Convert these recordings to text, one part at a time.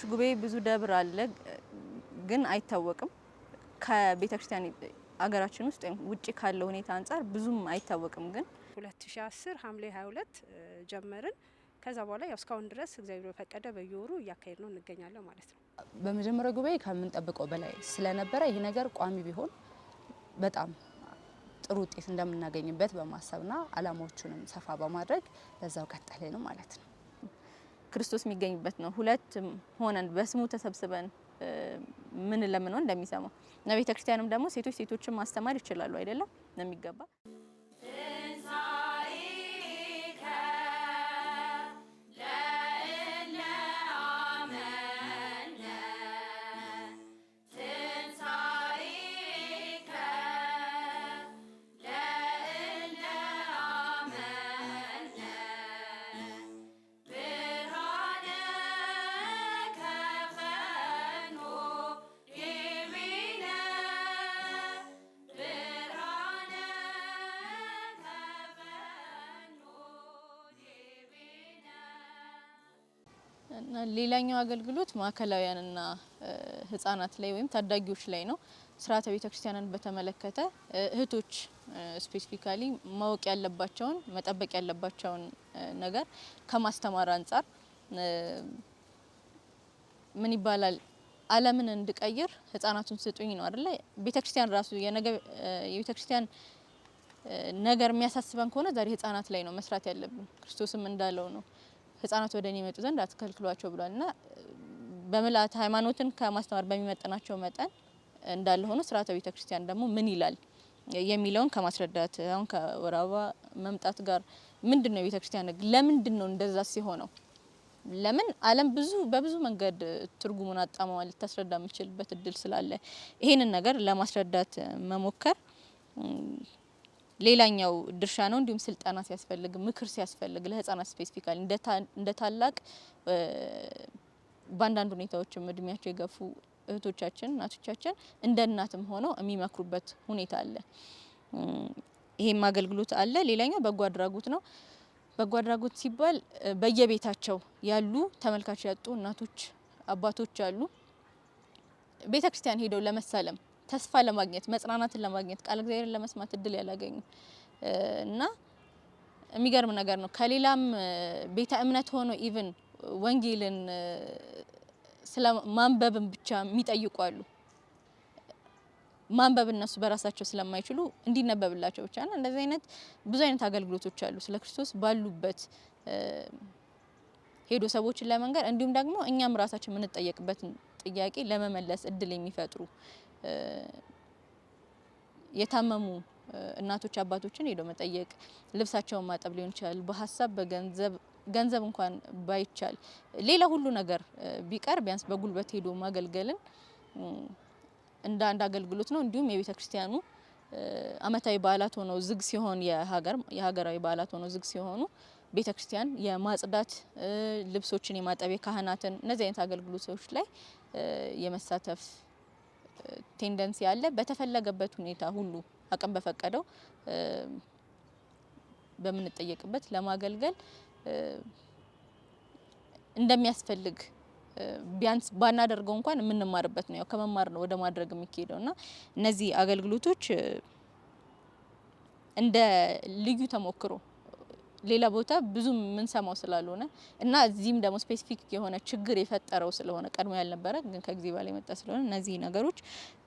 የሴቶች ጉባኤ ብዙ ደብር አለ፣ ግን አይታወቅም። ከቤተክርስቲያን አገራችን ውስጥ ወይም ውጪ ካለው ሁኔታ አንጻር ብዙም አይታወቅም። ግን 2010 ሐምሌ 22 ጀመርን። ከዛ በኋላ ያው እስካሁን ድረስ እግዚአብሔር በፈቀደ በየወሩ እያካሄድ ነው እንገኛለን ማለት ነው። በመጀመሪያው ጉባኤ ከምንጠብቀው በላይ ስለነበረ ይሄ ነገር ቋሚ ቢሆን በጣም ጥሩ ውጤት እንደምናገኝበት በማሰብና አላማዎቹንም ሰፋ በማድረግ በዛው ቀጠለ ነው ማለት ነው። ክርስቶስ የሚገኝበት ነው። ሁለት ሆነን በስሙ ተሰብስበን ምን ለምነው እንደሚሰማው እና ቤተክርስቲያንም ደግሞ ሴቶች ሴቶችን ማስተማር ይችላሉ አይደለም ነው የሚገባ። እና ሌላኛው አገልግሎት ማዕከላውያንና ህጻናት ላይ ወይም ታዳጊዎች ላይ ነው። ስርዓተ ቤተክርስቲያንን በተመለከተ እህቶች specifically ማወቅ ያለባቸውን መጠበቅ ያለባቸውን ነገር ከማስተማር አንጻር ምን ይባላል ዓለምን እንድቀይር ህጻናቱን ስጡኝ ነው አይደለ? ቤተክርስቲያን ራሱ የነገ የቤተክርስቲያን ነገር የሚያሳስበን ከሆነ ዛሬ ህጻናት ላይ ነው መስራት ያለብን። ክርስቶስም እንዳለው ነው ህጻናት ወደ እኔ ይመጡ ዘንድ አትከልክሏቸው ብሏልና በምልአት ሃይማኖትን ከማስተማር በሚመጥናቸው መጠን እንዳለ ሆኖ ስርዓተ ቤተክርስቲያን ደግሞ ምን ይላል የሚለውን ከማስረዳት አሁን ከወር አበባ መምጣት ጋር ምንድነው የቤተክርስቲያን ህግ? ለምንድነው እንደዛ ሲሆነው? ለምን ዓለም ብዙ በብዙ መንገድ ትርጉሙን አጣማዋል ልታስረዳ የምችልበት እድል ስላለ ይሄንን ነገር ለማስረዳት መሞከር ሌላኛው ድርሻ ነው። እንዲሁም ስልጠና ሲያስፈልግ ምክር ሲያስፈልግ ለህፃናት specifically እንደ ታላቅ በአንዳንድ ሁኔታዎችም እድሜያቸው የገፉ እህቶቻችን እናቶቻችን እንደ እናትም ሆነው የሚመክሩበት ሁኔታ አለ። ይሄም አገልግሎት አለ። ሌላኛው በጎ አድራጎት ነው። በጎ አድራጎት ሲባል በየቤታቸው ያሉ ተመልካች ያጡ እናቶች አባቶች አሉ። ቤተክርስቲያን ሄደው ለመሳለም ተስፋ ለማግኘት መጽናናትን ለማግኘት ቃለ እግዚአብሔርን ለመስማት እድል ያላገኙ እና የሚገርም ነገር ነው። ከሌላም ቤተ እምነት ሆኖ even ወንጌልን ስለማንበብም ብቻ የሚጠይቁ አሉ። ማንበብ እነሱ በራሳቸው ስለማይችሉ እንዲነበብላቸው ብቻ ነው። እንደዚህ አይነት ብዙ አይነት አገልግሎቶች አሉ። ስለ ክርስቶስ ባሉበት ሄዶ ሰዎችን ለመንገር እንዲሁም ደግሞ እኛም ራሳችን የምንጠየቅበት ጥያቄ ለመመለስ እድል የሚፈጥሩ የታመሙ እናቶች አባቶችን ሄዶ መጠየቅ፣ ልብሳቸውን ማጠብ ሊሆን ይችላል። በሀሳብ በገንዘብ ገንዘብ እንኳን ባይቻል ሌላ ሁሉ ነገር ቢቀር ቢያንስ በጉልበት ሄዶ ማገልገልን እንደ አንድ አገልግሎት ነው። እንዲሁም የቤተክርስቲያኑ አመታዊ በዓላት ሆነው ዝግ ሲሆን የሀገራዊ በዓላት ሆነው ዝግ ሲሆኑ ቤተክርስቲያን የማጽዳት ልብሶችን የማጠብ የካህናትን እነዚህ አይነት አገልግሎቶች ላይ የመሳተፍ tendency አለ። በተፈለገበት ሁኔታ ሁሉ አቅም በፈቀደው በምንጠየቅበት ለማገልገል እንደሚያስፈልግ ቢያንስ ባናደርገው እንኳን የምንማርበት ነው። ያው ከመማር ነው ወደ ማድረግ የሚካሄደውና እነዚህ አገልግሎቶች እንደ ልዩ ተሞክሮ ሌላ ቦታ ብዙ የምንሰማው ስላልሆነ እና እዚህም ደግሞ specific የሆነ ችግር የፈጠረው ስለሆነ ቀድሞ ያልነበረ ግን ከጊዜ በኋላ የመጣ ስለሆነ እነዚህ ነገሮች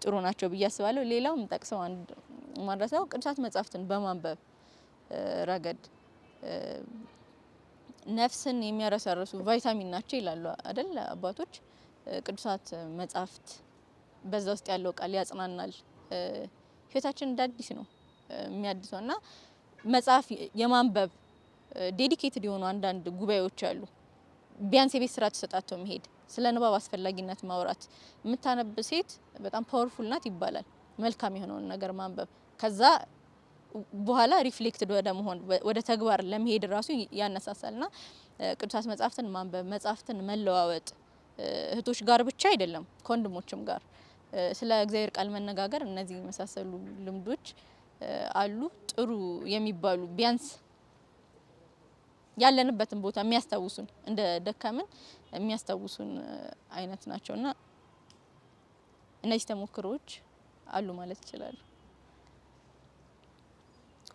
ጥሩ ናቸው ብዬ አስባለሁ። ሌላው የምጠቅሰው አንድ ማድረሰው ቅዱሳት መጻሕፍትን በማንበብ ረገድ ነፍስን የሚያረሰርሱ ቫይታሚን ናቸው ይላሉ አይደል አባቶች። ቅዱሳት መጻሕፍት በዛ ውስጥ ያለው ቃል ያጽናናል፣ ህይወታችን እንደ አዲስ ነው የሚያድሰውና መጽሐፍ የማንበብ dedicated የሆኑ አንዳንድ ጉባኤዎች አሉ። ቢያንስ የቤት ስራ ተሰጣቸው መሄድ፣ ስለ ንባብ አስፈላጊነት ማውራት። የምታነብ ሴት በጣም powerful ናት ይባላል። መልካም የሆነውን ነገር ማንበብ ከዛ በኋላ reflected ወደ መሆን ወደ ተግባር ለመሄድ ራሱ ያነሳሳልና ቅዱሳት መጻሕፍትን ማንበብ፣ መጻሕፍትን መለዋወጥ እህቶች ጋር ብቻ አይደለም ከወንድሞችም ጋር ስለ እግዚአብሔር ቃል መነጋገር፣ እነዚህ የመሳሰሉ ልምዶች አሉ። ጥሩ የሚባሉ ቢያንስ ያለንበትን ቦታ የሚያስታውሱን፣ እንደ ደካምን የሚያስታውሱን አይነት ናቸውና እነዚህ ተሞክሮዎች አሉ ማለት ይችላሉ።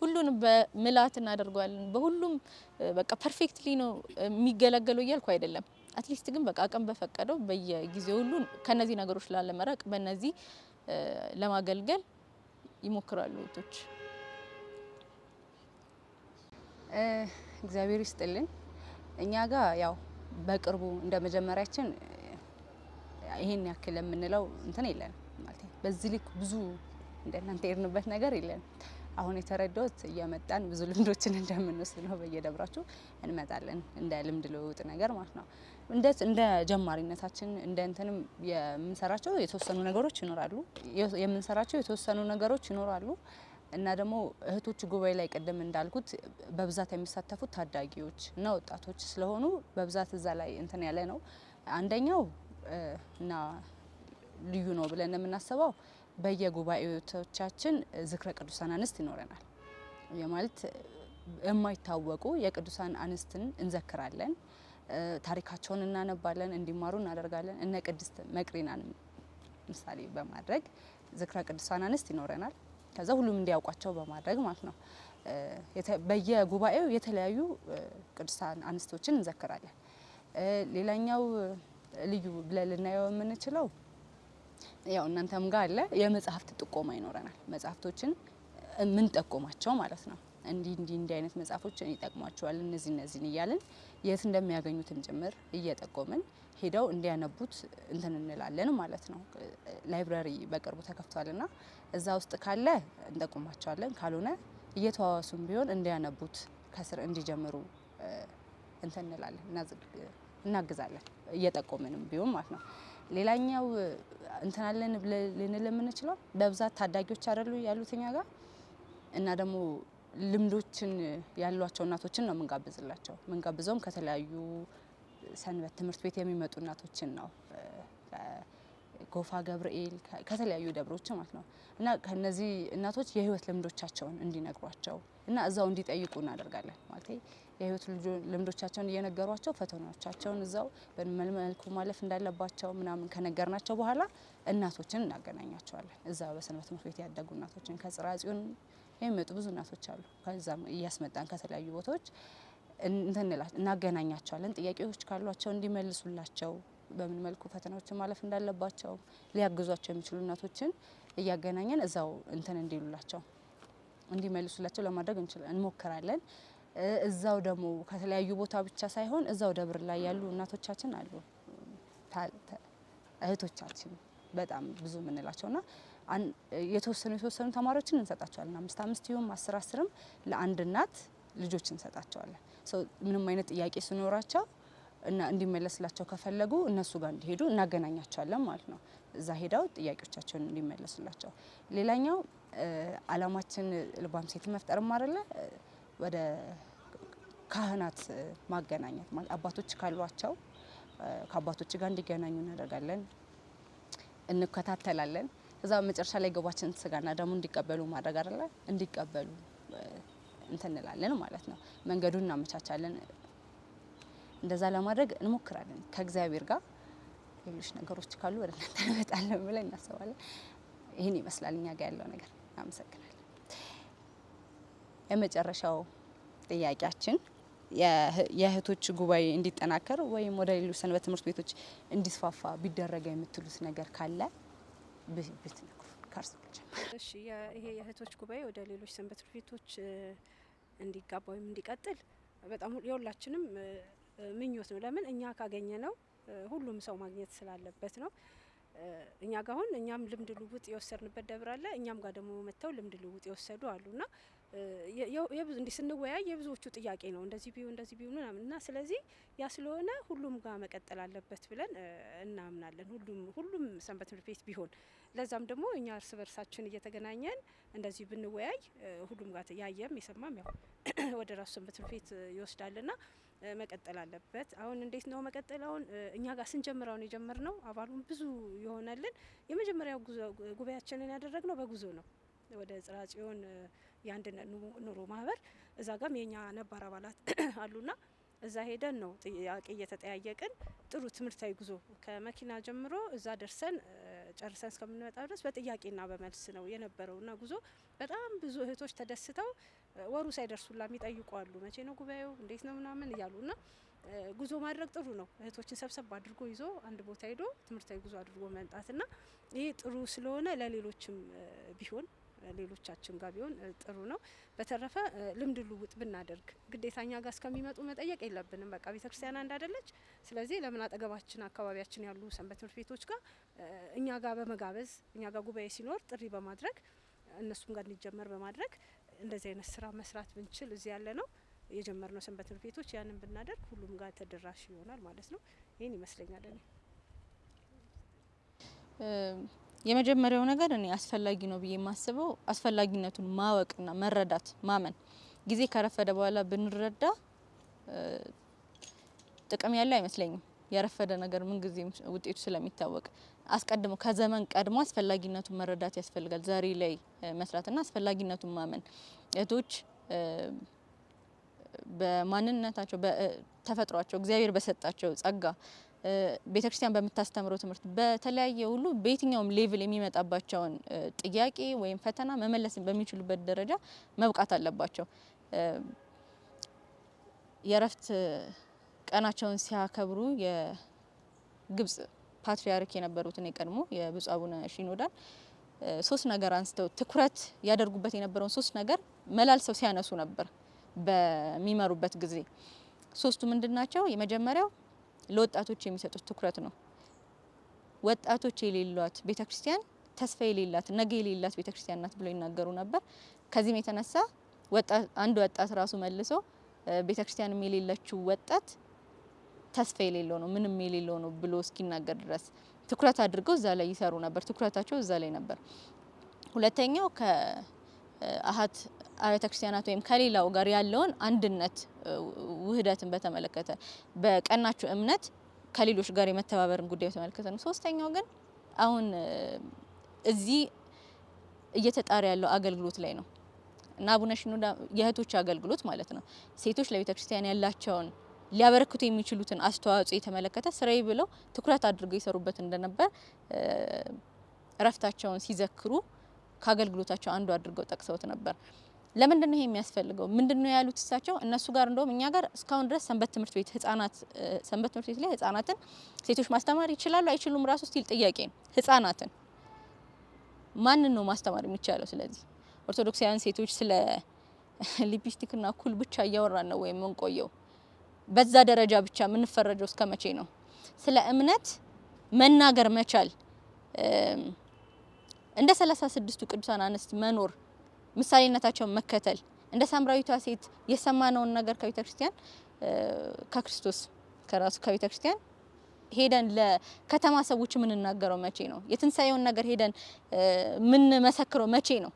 ሁሉንም በምልአት እናደርገዋለን። በሁሉም በቃ perfectly ነው የሚገለገለው እያልኩ አይደለም። At least ግን በቃ አቅም በፈቀደው በየጊዜው ሁሉ ከነዚህ ነገሮች ላለመራቅ በእነዚህ ለማገልገል ይሞክራሉ እህቶች። እግዚአብሔር ይስጥልን። እኛ ጋር ያው በቅርቡ እንደ መጀመሪያችን ይሄን ያክል የምንለው እንትን የለንም፣ ማለት በዚህ ልክ ብዙ እንደናንተ የሄድንበት ነገር የለንም። አሁን የተረዳሁት እየመጣን ብዙ ልምዶችን እንደምንወስድ ነው። በየደብራችሁ እንመጣለን እንደ ልምድ ልውውጥ ነገር ማለት ነው። እንደ ጀማሪነታችን እንደ እንትንም የምንሰራቸው የተወሰኑ ነገሮች ይኖራሉ፣ የምንሰራቸው የተወሰኑ ነገሮች ይኖራሉ። እና ደግሞ እህቶች ጉባኤ ላይ ቅድም እንዳልኩት በብዛት የሚሳተፉት ታዳጊዎች እና ወጣቶች ስለሆኑ በብዛት እዛ ላይ እንትን ያለ ነው። አንደኛው እና ልዩ ነው ብለን የምናስበው በየጉባኤዎቻችን ዝክረ ቅዱሳን አንስት ይኖረናል። የማለት የማይታወቁ የቅዱሳን አንስትን እንዘክራለን፣ ታሪካቸውን እናነባለን፣ እንዲማሩ እናደርጋለን። እነ ቅድስት መቅሪናን ምሳሌ በማድረግ ዝክረ ቅዱሳን አንስት ይኖረናል። ከዛ ሁሉም እንዲያውቋቸው በማድረግ ማለት ነው። በየጉባኤው የተለያዩ ቅዱሳን አንስቶችን እንዘክራለን። ሌላኛው ልዩ ብለን ልናየው የምንችለው ያው እናንተም ጋር አለ፣ የመጽሐፍት ጥቆማ ይኖረናል። መጽሐፍቶችን የምንጠቁማቸው ማለት ነው። እንዲህ እንዲህ እንዲህ አይነት መጽሐፎች ይጠቅሟቸዋል፣ እነዚህ እነዚህን እያልን የት እንደሚያገኙትም ጭምር እየጠቆምን ሄደው እንዲያነቡት እንትን እንላለን ማለት ነው። Library በቅርቡ ተከፍቷልና እዛ ውስጥ ካለ እንጠቁማቸዋለን፣ ካልሆነ እየተዋዋሱም ቢሆን እንዲያነቡት ከስር እንዲጀምሩ እንትን እንላለን፣ እናግዛለን እየጠቆምንም ቢሆን ማለት ነው። ሌላኛው እንትን አለን ልንል የምንችለው በብዛት ታዳጊዎች አይደሉ ያሉት እኛ ጋር፣ እና ደግሞ ልምዶችን ያሏቸው እናቶችን ነው የምንጋብዝላቸው። የምንጋብዘውም ከተለያዩ ሰንበት ትምህርት ቤት የሚመጡ እናቶችን ነው። ጎፋ ገብርኤል፣ ከተለያዩ ደብሮች ማለት ነው። እና ከነዚህ እናቶች የህይወት ልምዶቻቸውን እንዲነግሯቸው እና እዛው እንዲጠይቁ እናደርጋለን። ማለት የህይወት ልምዶቻቸውን እየነገሯቸው ፈተናዎቻቸውን እዛው በምን መልኩ ማለፍ እንዳለባቸው ምናምን ከነገርናቸው በኋላ እናቶችን እናገናኛቸዋለን። እዛ በሰንበት ትምህርት ቤት ያደጉ እናቶችን፣ ከጽርሐ ጽዮን የሚመጡ ብዙ እናቶች አሉ። ከዛም እያስመጣን ከተለያዩ ቦታዎች እንትን እናገናኛቸዋለን። ጥያቄዎች ካሏቸው እንዲመልሱላቸው፣ በምን መልኩ ፈተናዎችን ማለፍ እንዳለባቸው ሊያግዟቸው የሚችሉ እናቶችን እያገናኘን እዛው እንትን እንዲሉላቸው፣ እንዲመልሱላቸው ለማድረግ እንሞክራለን። እዛው ደግሞ ከተለያዩ ቦታ ብቻ ሳይሆን እዛው ደብር ላይ ያሉ እናቶቻችን አሉ፣ እህቶቻችን በጣም ብዙ የምንላቸውና የተወሰኑ የተወሰኑ ተማሪዎችን እንሰጣቸዋለን። አምስት አምስት ይሁን 10 10ም ለአንድ እናት ልጆች እንሰጣቸዋለን። ምንም አይነት ጥያቄ ሲኖራቸው እና እንዲመለስላቸው ከፈለጉ እነሱ ጋር እንዲሄዱ እናገናኛቸዋለን ማለት ነው። እዛ ሄደው ጥያቄዎቻቸውን እንዲመለሱላቸው። ሌላኛው አላማችን ልባም ሴት መፍጠርም አይደለ፣ ወደ ካህናት ማገናኘት፣ ማለት አባቶች ካሏቸው ከአባቶች ጋር እንዲገናኙ እናደርጋለን፣ እንከታተላለን። እዛ መጨረሻ ላይ ግባችን ስጋና ደሙ እንዲቀበሉ ማድረግ አይደለ፣ እንዲቀበሉ እንትን እንላለን ማለት ነው። መንገዱን እናመቻቻለን። እንደዛ ለማድረግ እንሞክራለን ከእግዚአብሔር ጋር። ሌሎች ነገሮች ካሉ ወደ እናንተ እንመጣለን ብለን እናስባለን። ይህን ይመስላል እኛ ጋር ያለው ነገር። አመሰግናለን። የመጨረሻው ጥያቄያችን የእህቶች ጉባኤ እንዲጠናከር ወይም ወደ ሌሎች ሰንበት ትምህርት ቤቶች እንዲስፋፋ ቢደረገ የምትሉት ነገር ካለ ብትነግሩ። ከእርሶ ልጀምር። እሺ፣ ይሄ የእህቶች ጉባኤ ወደ ሌሎች ሰንበት ትምህርት ቤቶች እንዲጋባ ወይም እንዲቀጥል በጣም የሁላችንም ምኞት ነው። ለምን እኛ ካገኘ ነው ሁሉም ሰው ማግኘት ስላለበት ነው። እኛ ጋር አሁን እኛም ልምድ ልውውጥ የወሰድንበት ደብር አለ። እኛም ጋር ደግሞ መጥተው ልምድ ልውውጥ የወሰዱ አሉና እንዲህ ስንወያይ የብዙዎቹ ጥያቄ ነው፣ እንደዚህ ቢሆን፣ እንደዚህ ቢሆን ምናምን፣ እና ስለዚህ ያ ስለሆነ ሁሉም ጋር መቀጠል አለበት ብለን እናምናለን። ሁሉም ሰንበት ትምህርት ቤት ቢሆን፣ ለዛም ደግሞ እኛ እርስ በርሳችን እየተገናኘን እንደዚህ ብንወያይ ሁሉም ጋር ያየም የሰማም ያው ወደ ራሱ ሰንበት ትምህርት ቤት ይወስዳልና መቀጠል አለበት። አሁን እንዴት ነው መቀጠል? አሁን እኛ ጋር ስንጀምረው የጀመርነው አባሉን ብዙ የሆነልን የመጀመሪያው ጉባኤያችንን ያደረግነው በጉዞ ነው። ወደ ጽርሐ ጽዮን የአንድነት ኑሮ ማህበር፣ እዛ ጋም የኛ ነባር አባላት አሉና እዛ ሄደን ነው ጥያቄ እየተጠያየቅን ጥሩ ትምህርታዊ ጉዞ ከመኪና ጀምሮ እዛ ደርሰን ጨርሰን እስከምንመጣ ድረስ በጥያቄና በመልስ ነው የነበረውና ጉዞ በጣም ብዙ እህቶች ተደስተው ወሩ ሳይደርሱላ የሚጠይቁ አሉ። መቼ ነው ጉባኤው፣ እንዴት ነው ምናምን እያሉና ጉዞ ማድረግ ጥሩ ነው። እህቶችን ሰብሰብ አድርጎ ይዞ አንድ ቦታ ሄዶ ትምህርታዊ ጉዞ አድርጎ መምጣትና ይሄ ጥሩ ስለሆነ ለሌሎችም ቢሆን፣ ሌሎቻችን ጋር ቢሆን ጥሩ ነው። በተረፈ ልምድ ልውውጥ ብናደርግ ግዴታ እኛ ጋር እስከሚመጡ መጠየቅ የለብንም። በቃ ቤተክርስቲያን አንድ አይደለች። ስለዚህ ለምን አጠገባችን አካባቢያችን ያሉ ሰንበት ትምህርት ቤቶች ጋር እኛ ጋር በመጋበዝ፣ እኛ ጋር ጉባኤ ሲኖር ጥሪ በማድረግ፣ እነሱም ጋር እንዲጀመር በማድረግ እንደዚህ አይነት ስራ መስራት ብንችል፣ እዚህ ያለ ነው የጀመርነው ሰንበት ትምህርት ቤቶች ያንን ብናደርግ ሁሉም ጋር ተደራሽ ይሆናል ማለት ነው። ይህን ይመስለኛል እኔ። የመጀመሪያው ነገር እኔ አስፈላጊ ነው ብዬ የማስበው አስፈላጊነቱን ማወቅና መረዳት፣ ማመን። ጊዜ ከረፈደ በኋላ ብንረዳ ጥቅም ያለው አይመስለኝም። የረፈደ ነገር ምን ጊዜም ውጤቱ ስለሚታወቅ አስቀድሞ፣ ከዘመን ቀድሞ አስፈላጊነቱን መረዳት ያስፈልጋል። ዛሬ ላይ መስራትና አስፈላጊነቱን ማመን፣ እህቶች በማንነታቸው፣ በተፈጥሯቸው፣ እግዚአብሔር በሰጣቸው ጸጋ፣ ቤተክርስቲያን በምታስተምረው ትምህርት፣ በተለያየ ሁሉ በየትኛውም level የሚመጣባቸውን ጥያቄ ወይም ፈተና መመለስ በሚችሉበት ደረጃ መብቃት አለባቸው። የእረፍት ቀናቸውን ሲያከብሩ የግብጽ ፓትሪያርክ የነበሩትን የቀድሞ የብፁዕ አቡነ ሺኖዳን ሶስት ነገር አንስተው፣ ትኩረት ያደርጉበት የነበረውን ሶስት ነገር መላልሰው ሲያነሱ ነበር በሚመሩበት ጊዜ። ሶስቱ ምንድን ናቸው? የመጀመሪያው ለወጣቶች የሚሰጡት ትኩረት ነው። ወጣቶች የሌሏት ቤተክርስቲያን ተስፋ የሌላት፣ ነገ የሌላት ቤተክርስቲያን ናት ብለው ይናገሩ ነበር። ከዚህም የተነሳ አንድ ወጣት ራሱ መልሶ ቤተክርስቲያንም የሌለችው ወጣት ተስፋ የሌለው ነው፣ ምንም የሌለው ነው ብሎ እስኪናገር ድረስ ትኩረት አድርገው እዛ ላይ ይሰሩ ነበር። ትኩረታቸው እዛ ላይ ነበር። ሁለተኛው ከአሃት አብያተ ክርስቲያናት ወይም ከሌላው ጋር ያለውን አንድነት፣ ውህደትን በተመለከተ፣ በቀናችው እምነት ከሌሎች ጋር የመተባበርን ጉዳይ በተመለከተ ነው። ሶስተኛው ግን አሁን እዚህ እየተጣረ ያለው አገልግሎት ላይ ነው እና አቡነ ሽኖዳ የእህቶች አገልግሎት ማለት ነው። ሴቶች ለቤተ ክርስቲያን ያላቸውን፣ ሊያበረክቱ የሚችሉትን አስተዋጽኦ የተመለከተ ስራዬ ብለው ትኩረት አድርገው ይሰሩበት እንደነበር እረፍታቸውን ሲዘክሩ ከአገልግሎታቸው አንዱ አድርገው ጠቅሰውት ነበር። ለምንድን ነው ይሄ የሚያስፈልገው? ምንድን ነው ያሉት እሳቸው? እነሱ ጋር እንደውም እኛ ጋር እስካሁን ድረስ ሰንበት ትምህርት ቤት ህጻናት፣ ሰንበት ትምህርት ቤት ላይ ህጻናትን ሴቶች ማስተማር ይችላሉ አይችሉም ራሱ still ጥያቄ ነው። ህጻናትን ማንን ነው ማስተማር የሚቻለው? ስለዚህ ኦርቶዶክሳውያን ሴቶች ስለ ሊፕስቲክና ኩል ብቻ እያወራን ነው ወይም የምንቆየው? በዛ ደረጃ ብቻ የምንፈረጀው እስከ መቼ ነው? ስለ እምነት መናገር መቻል፣ እንደ 36ቱ ቅዱሳን አንስት መኖር፣ ምሳሌነታቸውን መከተል፣ እንደ ሳምራዊቷ ሴት የሰማነውን ነገር ከቤተ ክርስቲያን፣ ከክርስቶስ ከራሱ ከቤተ ክርስቲያን ሄደን ለከተማ ሰዎች የምንናገረው መቼ ነው? የትንሳኤውን ነገር ሄደን የምንመሰክረው መቼ ነው?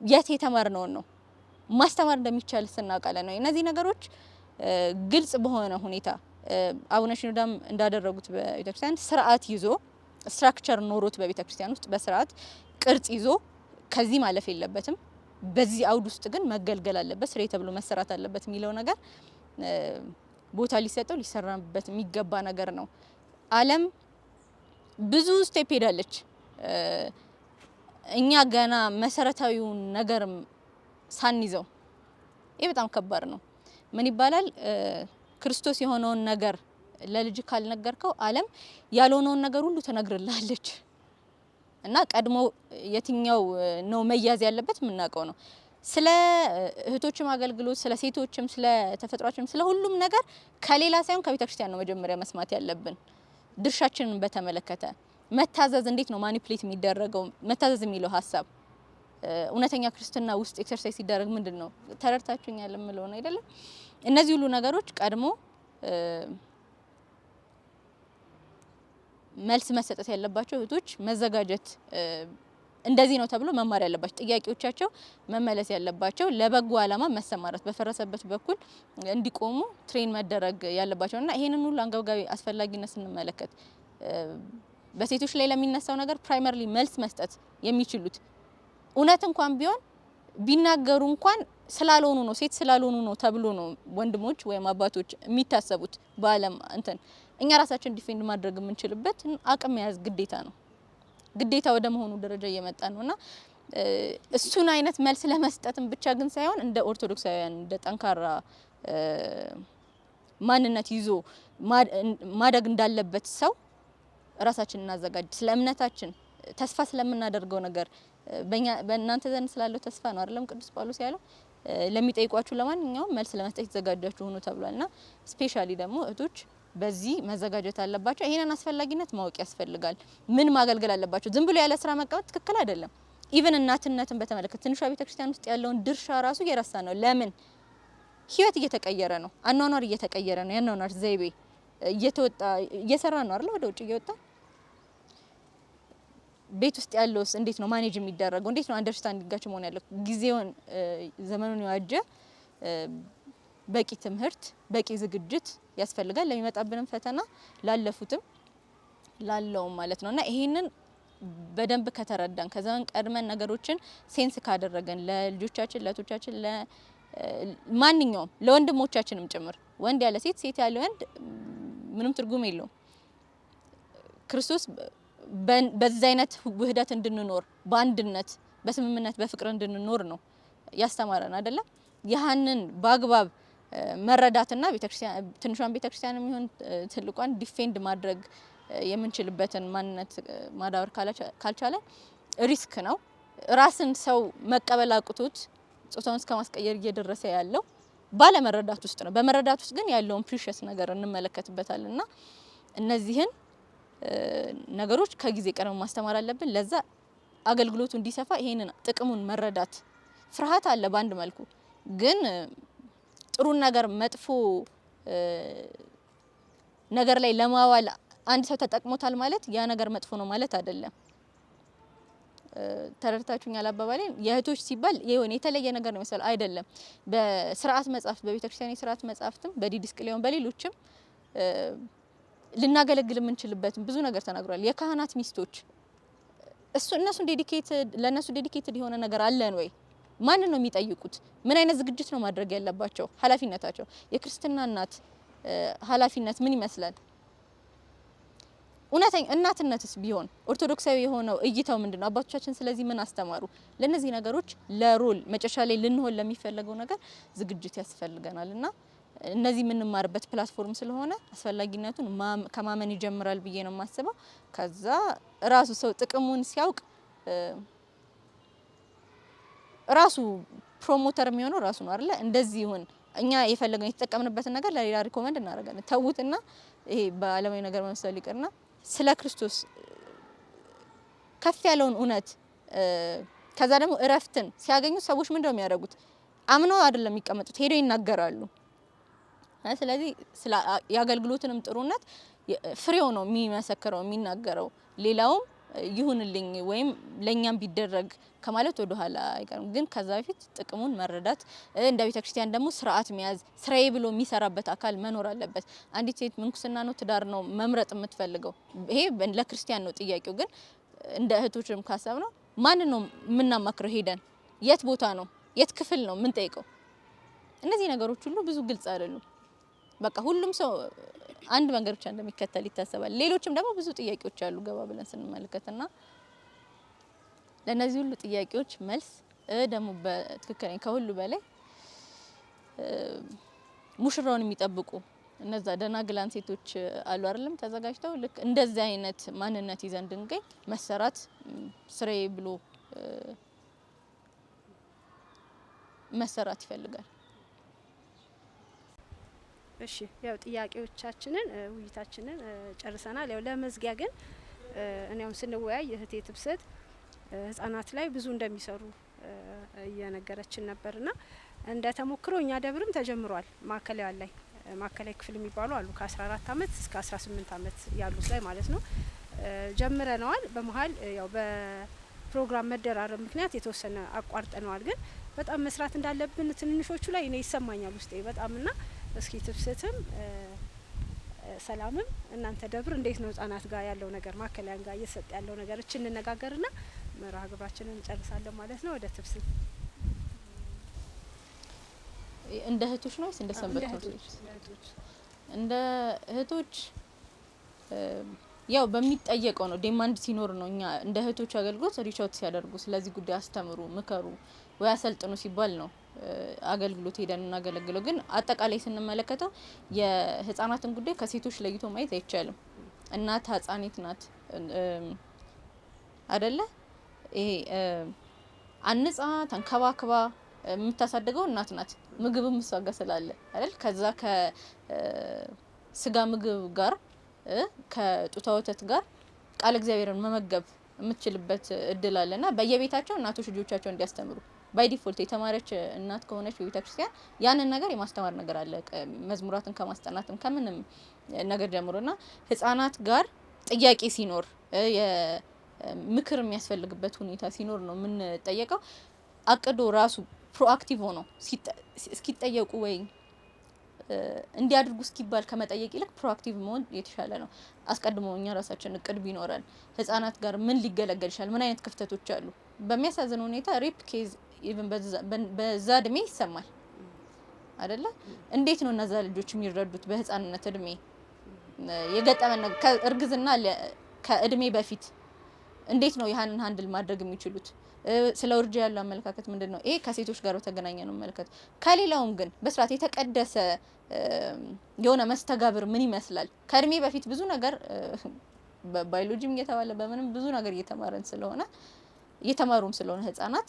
የት የተማርነውን ነው? ማስተማር እንደሚቻል ስናውቃለን ነው። እነዚህ ነገሮች ግልጽ በሆነ ሁኔታ አቡነ ሽኖዳም እንዳደረጉት በቤተክርስቲያን ስርዓት ይዞ፣ structure ኖሮት፣ በቤተክርስቲያን ውስጥ በስርዓት ቅርጽ ይዞ ከዚህ ማለፍ የለበትም፣ በዚህ አውድ ውስጥ ግን መገልገል አለበት፣ ስሬ ተብሎ መሰራት አለበት የሚለው ነገር ቦታ ሊሰጠው ሊሰራበት የሚገባ ነገር ነው። ዓለም ብዙ step ሄዳለች። እኛ ገና መሰረታዊውን ነገር ሳንይዘው ይህ በጣም ከባድ ነው። ምን ይባላል? ክርስቶስ የሆነውን ነገር ለልጅ ካልነገርከው ዓለም ያልሆነውን ነገር ሁሉ ትነግርልሃለች። እና ቀድሞ የትኛው ነው መያዝ ያለበት የምናውቀው ነው። ስለ እህቶችም አገልግሎት፣ ስለ ሴቶችም፣ ስለ ተፈጥሯችንም፣ ስለ ሁሉም ነገር ከሌላ ሳይሆን ከቤተ ክርስቲያን ነው መጀመሪያ መስማት ያለብን። ድርሻችንን በተመለከተ መታዘዝ እንዴት ነው manipulate የሚደረገው? መታዘዝ የሚለው ሀሳብ እውነተኛ ክርስትና ውስጥ exercise ሲደረግ ምንድን ነው? ተረድታችሁኛል የምለው ነው አይደለም? እነዚህ ሁሉ ነገሮች ቀድሞ መልስ መሰጠት ያለባቸው፣ እህቶች መዘጋጀት፣ እንደዚህ ነው ተብሎ መማር ያለባቸው፣ ጥያቄዎቻቸው መመለስ ያለባቸው፣ ለበጎ ዓላማ መሰማራት፣ በፈረሰበት በኩል እንዲቆሙ train መደረግ ያለባቸው እና ይሄንን ሁሉ አንገብጋቢ አስፈላጊነት ስንመለከት በሴቶች ላይ ለሚነሳው ነገር primarily መልስ መስጠት የሚችሉት እውነት እንኳን ቢሆን ቢናገሩ እንኳን ስላልሆኑ ነው፣ ሴት ስላልሆኑ ነው ተብሎ ነው ወንድሞች ወይም አባቶች የሚታሰቡት በዓለም እንትን። እኛ ራሳችን defend ማድረግ የምንችልበት አቅም መያዝ ግዴታ ነው። ግዴታ ወደ መሆኑ ደረጃ እየመጣ ነውና እሱን አይነት መልስ ለመስጠትም ብቻ ግን ሳይሆን እንደ ኦርቶዶክሳውያን እንደ ጠንካራ ማንነት ይዞ ማደግ እንዳለበት ሰው ራሳችንን እናዘጋጅ። ስለ እምነታችን ተስፋ ስለምናደርገው ነገር፣ በእኛ በእናንተ ዘንድ ስላለው ተስፋ ነው አይደለም ቅዱስ ጳውሎስ ያለው? ለሚጠይቋችሁ ለማንኛውም መልስ ለመስጠት የተዘጋጃችሁ ሁኑ ተብሏልና specially ደግሞ እህቶች በዚህ መዘጋጀት አለባቸው። ይሄንን አስፈላጊነት ማወቅ ያስፈልጋል። ምን ማገልገል አለባቸው? ዝም ብሎ ያለ ስራ መቀመጥ ትክክል አይደለም። Even እናትነትን በተመለከተ ትንሿ ቤተክርስቲያን ውስጥ ያለውን ድርሻ ራሱ እየረሳ ነው። ለምን? ህይወት እየተቀየረ ነው። አኗኗር እየተቀየረ ነው። የአኗኗር ዘይቤ እየተወጣ እየሰራ ነው አይደል? ወደ ውጭ እየወጣ ቤት ውስጥ ያለውስ እንዴት ነው manage የሚደረገው? እንዴት ነው understanding ኣቸው መሆን ያለው? ጊዜውን ዘመኑን የዋጀ በቂ ትምህርት፣ በቂ ዝግጅት ያስፈልጋል። ለሚመጣብንም ፈተና ላለፉትም ላለውም ማለት ነውና ይሄንን በደንብ ከተረዳን፣ ከዘመን ቀድመን ነገሮችን sense ካደረገን ለልጆቻችን፣ ለእህቶቻችን፣ ለማንኛውም ለወንድሞቻችንም ጭምር፣ ወንድ ያለ ሴት፣ ሴት ያለ ወንድ ምንም ትርጉም የለውም። ክርስቶስ በዛ አይነት ውህደት እንድንኖር፣ በአንድነት፣ በስምምነት፣ በፍቅር እንድንኖር ነው ያስተማረን አይደለም? ያህንን በአግባብ መረዳትና ቤተክርስቲያን፣ ትንሿን ቤተክርስቲያን የሚሆን ትልቋን defend ማድረግ የምንችልበትን ማንነት ማዳበር ካልቻለ risk ነው። ራስን ሰው መቀበል አቅቶት ጾታውን እስከ ማስቀየር እየደረሰ ያለው ባለመረዳት ውስጥ ነው። በመረዳት ውስጥ ግን ያለውን precious ነገር እንመለከትበታል እና እነዚህን ነገሮች ከጊዜ ቀድሞ ማስተማር አለብን። ለዛ አገልግሎቱ እንዲሰፋ ይሄንን ጥቅሙን መረዳት፣ ፍርሃት አለ በአንድ መልኩ፣ ግን ጥሩን ነገር መጥፎ ነገር ላይ ለማዋል አንድ ሰው ተጠቅሞታል ማለት ያ ነገር መጥፎ ነው ማለት አይደለም። ተረድታችሁኛል አባባሌን? የእህቶች ሲባል የሆነ የተለየ ነገር ነው መሰል አይደለም። በስርዓት መጽሐፍት፣ በቤተክርስቲያን የስርዓት መጽሐፍትም፣ በዲድስቅልዮን፣ በሌሎችም ልናገለግል የምንችልበትን ብዙ ነገር ተናግሯል። የካህናት ሚስቶች እሱ እነሱን dedicated ለእነሱ dedicated የሆነ ነገር አለን ወይ? ማንን ነው የሚጠይቁት? ምን አይነት ዝግጅት ነው ማድረግ ያለባቸው? ኃላፊነታቸው፣ የክርስትና እናት ኃላፊነት ምን ይመስላል? እውነተኛ እናትነትስ ቢሆን ኦርቶዶክሳዊ የሆነው እይታው ምንድነው? አባቶቻችን ስለዚህ ምን አስተማሩ? ለነዚህ ነገሮች ለ role መጨረሻ ላይ ልንሆን ለሚፈለገው ነገር ዝግጅት ያስፈልገናል እና እነዚህ የምንማርበት platform ስለሆነ አስፈላጊነቱን ከማመን ይጀምራል ብዬ ነው የማስበው። ከዛ ራሱ ሰው ጥቅሙን ሲያውቅ ራሱ promoter የሚሆነው ራሱ ነው አይደለ? እንደዚህ ይሁን፣ እኛ የፈለግነው የተጠቀምንበትን ነገር ለሌላ recommend እናደርጋለን። ተዉትና ይሄ በዓለማዊ ነገር መምሰል ይቅርና ስለ ክርስቶስ ከፍ ያለውን እውነት ከዛ ደግሞ እረፍትን ሲያገኙ ሰዎች ምንድነው የሚያደርጉት? አምነው አይደለም የሚቀመጡት፣ ሄደው ይናገራሉ። ስለዚህ ስለ የአገልግሎትንም ጥሩነት ፍሬው ነው የሚመሰክረው፣ የሚናገረው። ሌላውም ይሁንልኝ ወይም ለኛም ቢደረግ ከማለት ወደ ኋላ አይቀርም። ግን ከዛ በፊት ጥቅሙን መረዳት፣ እንደ ቤተክርስቲያን ደግሞ ስርዓት መያዝ፣ ስራዬ ብሎ የሚሰራበት አካል መኖር አለበት። አንዲት ሴት ምንኩስና ነው ትዳር ነው መምረጥ የምትፈልገው? ይሄ ለክርስቲያን ነው ጥያቄው። ግን እንደ እህቶችም ካሰብ ነው ማንን ነው የምናማክረው? ሄደን የት ቦታ ነው፣ የት ክፍል ነው የምንጠይቀው? እነዚህ ነገሮች ሁሉ ብዙ ግልጽ አይደሉም። በቃ ሁሉም ሰው አንድ መንገድ ብቻ እንደሚከተል ይታሰባል። ሌሎችም ደግሞ ብዙ ጥያቄዎች አሉ ገባ ብለን ስንመለከትና ለነዚህ ሁሉ ጥያቄዎች መልስ ደግሞ በትክክለኛ ከሁሉ በላይ ሙሽራውን የሚጠብቁ እነዛ ደናግላን ሴቶች አሉ አይደለም? ተዘጋጅተው ልክ እንደዚህ አይነት ማንነት ይዘን እንድንገኝ መሰራት፣ ስራዬ ብሎ መሰራት ይፈልጋል። እሺ፣ ያው ጥያቄዎቻችንን ውይይታችንን ጨርሰናል። ያው ለመዝጊያ ግን እኔ አሁን ስንወያይ እህቴ ትብሰት ህጻናት ላይ ብዙ እንደሚሰሩ እየነገረችን ነበርና እንደ ተሞክሮ እኛ ደብርም ተጀምሯል። ማዕከላዊ ላይ ማዕከላዊ ክፍል የሚባሉ አሉ፣ ከ14 አመት እስከ 18 አመት ያሉት ላይ ማለት ነው፣ ጀምረነዋል። በመሀል ያው በፕሮግራም መደራረብ ምክንያት የተወሰነ አቋርጠነዋል። ግን በጣም መስራት እንዳለብን ትንንሾቹ ላይ እኔ ይሰማኛል ውስጤ በጣም። እና እስኪ ትብስትም ሰላምም እናንተ ደብር እንዴት ነው ህጻናት ጋር ያለው ነገር፣ ማዕከላዊ ጋር እየተሰጠ ያለው ነገር፣ እች እንነጋገርና መርሃ ግብራችንን እንጨርሳለን ማለት ነው። ወደ ትብስ። እንደ እህቶች ነው ወይስ እንደ ሰንበት ትምህርት ቤት? እንደ እህቶች ያው በሚጠየቀው ነው፣ demand ሲኖር ነው። እኛ እንደ እህቶች አገልግሎት reach out ሲያደርጉ ስለዚህ ጉዳይ አስተምሩ፣ ምከሩ ወይ አሰልጥኑ ሲባል ነው አገልግሎት ሄደን እናገለግለው። ግን አጠቃላይ ስንመለከተው የህፃናትን ጉዳይ ከሴቶች ለይቶ ማየት አይቻልም። እናት ህጻኔት ናት አደለ? ይሄ አንጻ ተንከባክባ የምታሳድገው እናት ናት። ምግብም እሷ ጋር ስላለ አይደል? ከዛ ከስጋ ምግብ ጋር፣ ከጡቷ ወተት ጋር ቃለ እግዚአብሔርን መመገብ የምትችልበት እድል አለና በየቤታቸው እናቶች ልጆቻቸው እንዲያስተምሩ by default የተማረች እናት ከሆነች በቤተ ክርስቲያን ያንን ነገር የማስተማር ነገር አለ። መዝሙራትን ከማስጠናትም ከምንም ነገር ጀምሮና ህጻናት ጋር ጥያቄ ሲኖር፣ ምክር የሚያስፈልግበት ሁኔታ ሲኖር ነው የምንጠየቀው። አቅዶ ራሱ proactive ሆኖ እስኪጠየቁ ወይ እንዲያድርጉ እስኪባል ከመጠየቅ ይልቅ proactive መሆን የተሻለ ነው። አስቀድሞ እኛ ራሳችን እቅድ ቢኖረን ህጻናት ጋር ምን ሊገለገል ይችላል፣ ምን አይነት ክፍተቶች አሉ። በሚያሳዝን ሁኔታ rape case even በዛ እድሜ ይሰማል አይደለ? እንዴት ነው እነዛ ልጆች የሚረዱት? በህፃንነት እድሜ የገጠመን ነገር፣ ከእርግዝና ከእድሜ በፊት እንዴት ነው ያንን handle ማድረግ የሚችሉት? ስለ ውርጃ ያለው አመለካከት ምንድን ነው? ይሄ ከሴቶች ጋር በተገናኘ ነው መመለከት። ከሌላውም ግን በስርዓት የተቀደሰ የሆነ መስተጋብር ምን ይመስላል? ከእድሜ በፊት ብዙ ነገር በባዮሎጂም እየተባለ በምንም ብዙ ነገር እየተማረን ስለሆነ፣ እየተማሩም ስለሆነ ህጻናት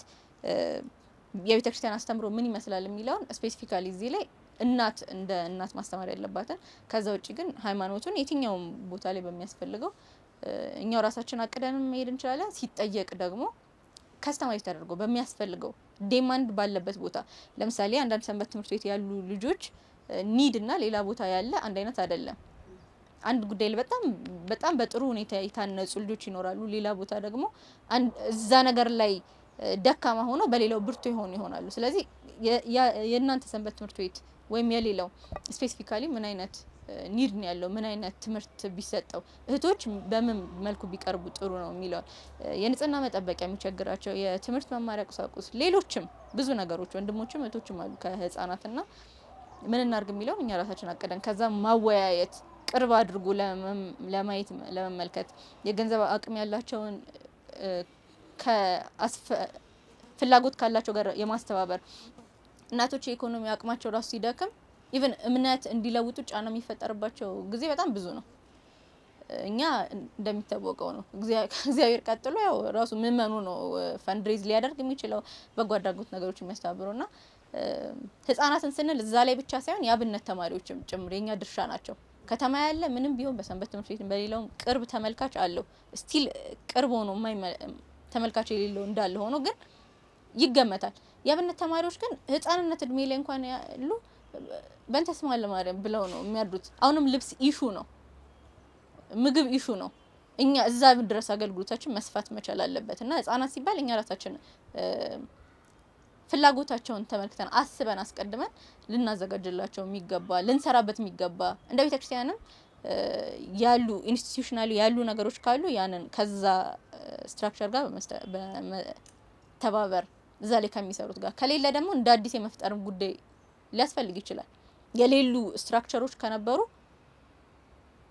የቤተ ክርስቲያን አስተምሮ ምን ይመስላል የሚለውን specifically እዚህ ላይ እናት እንደ እናት ማስተማር ያለባትን፣ ከዛ ውጭ ግን ሃይማኖቱን የትኛውም ቦታ ላይ በሚያስፈልገው እኛው ራሳችን አቅደንም መሄድ እንችላለን። ሲጠየቅ ደግሞ customize ተደርጎ በሚያስፈልገው demand ባለበት ቦታ፣ ለምሳሌ አንዳንድ ሰንበት ትምህርት ቤት ያሉ ልጆች need እና ሌላ ቦታ ያለ አንድ አይነት አይደለም። አንድ ጉዳይ ላይ በጣም በጣም በጥሩ ሁኔታ የታነጹ ልጆች ይኖራሉ። ሌላ ቦታ ደግሞ እዛ ነገር ላይ ደካማ ሆኖ በሌላው ብርቱ የሆኑ ይሆናሉ። ስለዚህ የእናንተ ሰንበት ትምህርት ቤት ወይም የሌላው specifically ምን አይነት need ነው ያለው፣ ምን አይነት ትምህርት ቢሰጠው፣ እህቶች በምን መልኩ ቢቀርቡ ጥሩ ነው የሚለውን፣ የንጽህና መጠበቂያ የሚቸግራቸው፣ የትምህርት መማሪያ ቁሳቁስ፣ ሌሎችም ብዙ ነገሮች ወንድሞችም እህቶችም አሉ ከህጻናትና ምን እናርግ የሚለውን እኛ ራሳችን አቅደን ከዛ ማወያየት፣ ቅርብ አድርጎ ለማየት፣ ለመመልከት፣ የገንዘብ አቅም ያላቸውን ፍላጎት ካላቸው ጋር የማስተባበር። እናቶች የኢኮኖሚ አቅማቸው ራሱ ሲደክም even እምነት እንዲለውጡ ጫና የሚፈጠርባቸው ጊዜ በጣም ብዙ ነው። እኛ እንደሚታወቀው ነው፣ ከእግዚአብሔር ቀጥሎ ያው ራሱ ምእመኑ ነው fundraise ሊያደርግ የሚችለው፣ በጎ አድራጎት ነገሮች የሚያስተባብረው። እና ህጻናትን ስንል እዛ ላይ ብቻ ሳይሆን የአብነት ተማሪዎችም ጭምር የኛ ድርሻ ናቸው። ከተማ ያለ ምንም ቢሆን በሰንበት ትምህርት ቤት በሌላውም ቅርብ ተመልካች አለው። Still ቅርብ ሆኖ ተመልካች የሌለው እንዳለ ሆኖ ግን ይገመታል። የአብነት ተማሪዎች ግን ህጻንነት እድሜ ላይ እንኳን ያሉ በእንተ ስማ ለማርያም ብለው ነው የሚያድሩት። አሁንም ልብስ issue ነው፣ ምግብ issue ነው። እኛ እዛ ድረስ አገልግሎታችን መስፋት መቻል አለበት። እና ህጻናት ሲባል እኛ ራሳችን ፍላጎታቸውን ተመልክተን፣ አስበን፣ አስቀድመን ልናዘጋጅላቸው የሚገባ፣ ልንሰራበት የሚገባ፣ እንደ ቤተክርስቲያንም ያሉ institutionally ያሉ ነገሮች ካሉ ያንን ከዛ structure ጋር በመተባበር እዛ ላይ ከሚሰሩት ጋር፣ ከሌለ ደግሞ እንደ አዲስ የመፍጠርም ጉዳይ ሊያስፈልግ ይችላል። የሌሉ structure ኦች ከነበሩ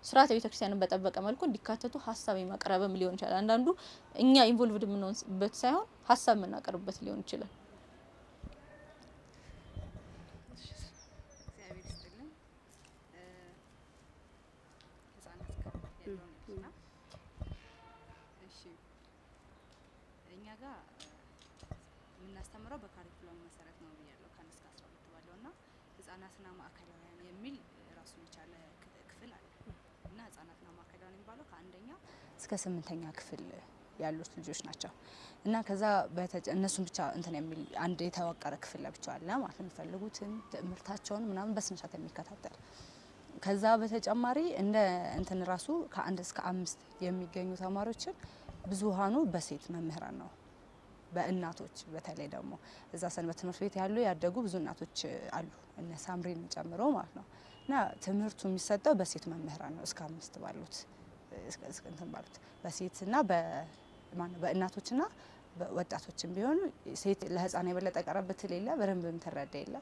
ስርዓተ ቤተክርስቲያንን በጠበቀ መልኩ እንዲካተቱ ሀሳብ የማቅረብም ሊሆን ይችላል። አንዳንዱ እኛ involved የምንሆንበት ሳይሆን ሀሳብ የምናቀርብበት ሊሆን ይችላል። እግዚአብሔር ይስጥልን። ህጻናት ጋር ያለውን እና እሺ፣ እኛ ጋር የምናስተምረው በ curriculum ኡ መሰረት ነው ብያለሁ። ከ1 እስከ 12 ባለው እና ህጻናትና ማዕከላውያን የሚል ራሱን የቻለ ክፍል አለ። እና ህጻናትና ማዕከላውያን የሚባለው ከአንደኛ እስከ ስምንተኛ ክፍል ያሉት ልጆች ናቸው። እና ከዛ እነሱን ብቻ እንትን የሚል አንድ የተዋቀረ ክፍል ለብቻ አለ ማለት ነው። የሚፈልጉትን ትምህርታቸውን ምናምን በስነ ስርዓት የሚከታተል። ከዛ በተጨማሪ እንደ እንትን ራሱ ከ1 እስከ 5 የሚገኙ ተማሪዎችን ብዙሃኑ በሴት መምህራን ነው፣ በእናቶች። በተለይ ደግሞ እዛ ሰንበት ትምህርት ቤት ያሉ ያደጉ ብዙ እናቶች አሉ፣ እነ ሳምሪን ጨምሮ ማለት ነው። እና ትምህርቱ የሚሰጠው በሴት መምህራን ነው እስከ አምስት ባሉት፣ እንትን ባሉት በሴትና ማነው በእናቶችና በወጣቶችም ቢሆኑ ሴት ለህፃን የበለጠ ቀረብ ትል የለ፣ በደንብም ትረዳ የለ።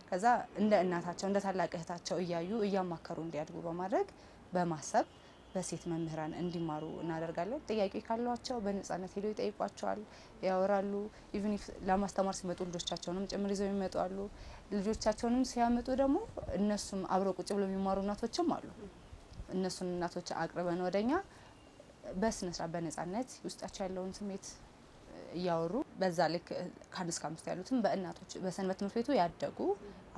ከዛ እንደ እናታቸው እንደ ታላቅ እህታቸው እያዩ እያማከሩ እንዲያድጉ በማድረግ በማሰብ በሴት መምህራን እንዲማሩ እናደርጋለን። ጥያቄ ካሏቸው በነጻነት ሄደው ይጠይቋቸዋል፣ ያወራሉ። Even ለማስተማር ሲመጡ ልጆቻቸውንም ጭምር ይዘው ይመጡ አሉ። ልጆቻቸውንም ሲያመጡ ደግሞ እነሱም አብረው ቁጭ ብለው የሚማሩ እናቶችም አሉ። እነሱን እናቶች አቅርበን ወደኛ በስነ ስርዓት በነጻነት ውስጣቸው ያለውን ስሜት እያወሩ በዛ ልክ ከ1 እስከ 5 ያሉትን በእናቶች በሰንበት ትምህርት ቤቱ ያደጉ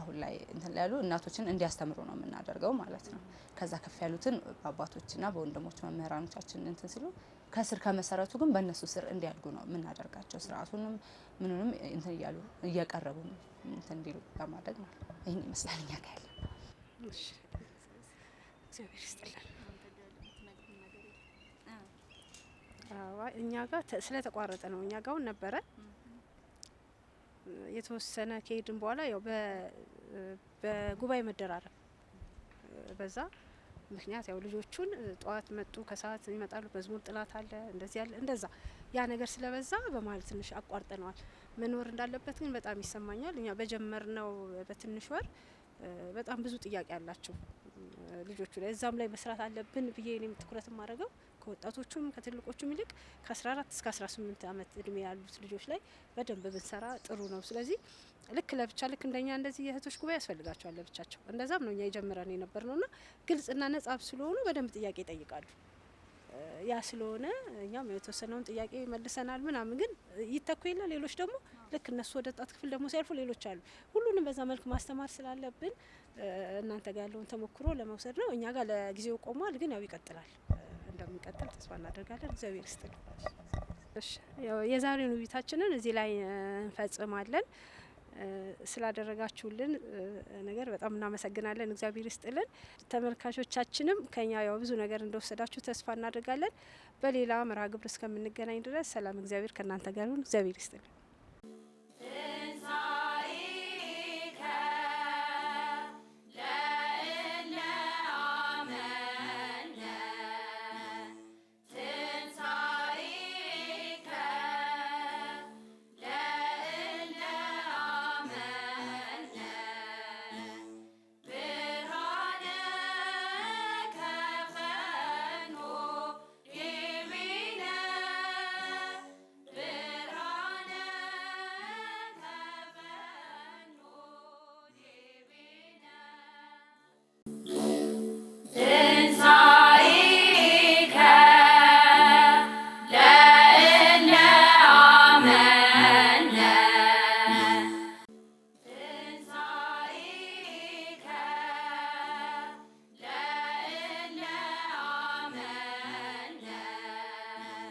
አሁን ላይ እንትን ላይ ያሉ እናቶችን እንዲያስተምሩ ነው የምናደርገው ማለት ነው። ከዛ ከፍ ያሉትን በአባቶችና በወንድሞች መምህራኖቻችን እንትን ሲሉ ከስር ከመሰረቱ ግን በእነሱ ስር እንዲያድጉ ነው የምናደርጋቸው። ስርዓቱንም ምኑንም እንትን እያሉ እየቀረቡ እንትን እንዲሉ ለማድረግ ማለት ነው። ይህን ይመስላል እኛ ጋ ያለው። እሺ፣ እግዚአብሔር ይስጥልን። አዎ፣ እኛ ጋር ስለተቋረጠ ነው። እኛ ጋር አሁን ነበረ የተወሰነ ከሄድን በኋላ ያው በጉባኤ መደራረብ በዛ ምክንያት ያው ልጆቹን ጠዋት መጡ፣ ከሰዓት ይመጣሉ፣ መዝሙር ጥናት አለ፣ እንደዚህ ያለ እንደዛ ያ ነገር ስለበዛ በመሀል ትንሽ አቋርጠነዋል። መኖር እንዳለበት ግን በጣም ይሰማኛል። እኛ በጀመርነው በትንሽ ወር በጣም ብዙ ጥያቄ አላቸው ልጆቹ ላይ፣ እዛም ላይ መስራት አለብን ብዬ እኔም ትኩረት የማደርገው ከወጣቶቹም ከትልቆቹም ይልቅ ከ14 እስከ 18 ዓመት እድሜ ያሉት ልጆች ላይ በደንብ ብንሰራ ጥሩ ነው። ስለዚህ ልክ ለብቻ ልክ እንደኛ እንደዚህ የእህቶች ጉባኤ ያስፈልጋቸዋል ለብቻቸው። እንደዛም ነው እኛ የጀመረን የነበር ነውና ግልጽና ነጻ ስለሆኑ በደንብ ጥያቄ ይጠይቃሉ። ያ ስለሆነ እኛም የተወሰነውን ጥያቄ መልሰናል ምናምን፣ ግን ይተኩ የለ ሌሎች ደግሞ ልክ እነሱ ወደ ወጣት ክፍል ደግሞ ሲያልፉ ሌሎች አሉ። ሁሉንም በዛ መልክ ማስተማር ስላለብን እናንተ ጋር ያለውን ተሞክሮ ለመውሰድ ነው። እኛ ጋር ለጊዜው ቆሟል፣ ግን ያው ይቀጥላል። እንደሚቀጥል ተስፋ እናደርጋለን። እግዚአብሔር ይስጥልን። እሺ፣ ያው የዛሬውን ውይይታችንን እዚህ ላይ እንፈጽማለን። ስላደረጋችሁልን ነገር በጣም እናመሰግናለን። እግዚአብሔር ይስጥልን። ተመልካቾቻችንም ከኛ ያው ብዙ ነገር እንደወሰዳችሁ ተስፋ እናደርጋለን። በሌላ መርሃ ግብር እስከምንገናኝ ድረስ ሰላም እግዚአብሔር ከእናንተ ጋር ይሁን። እግዚአብሔር ይስጥልን።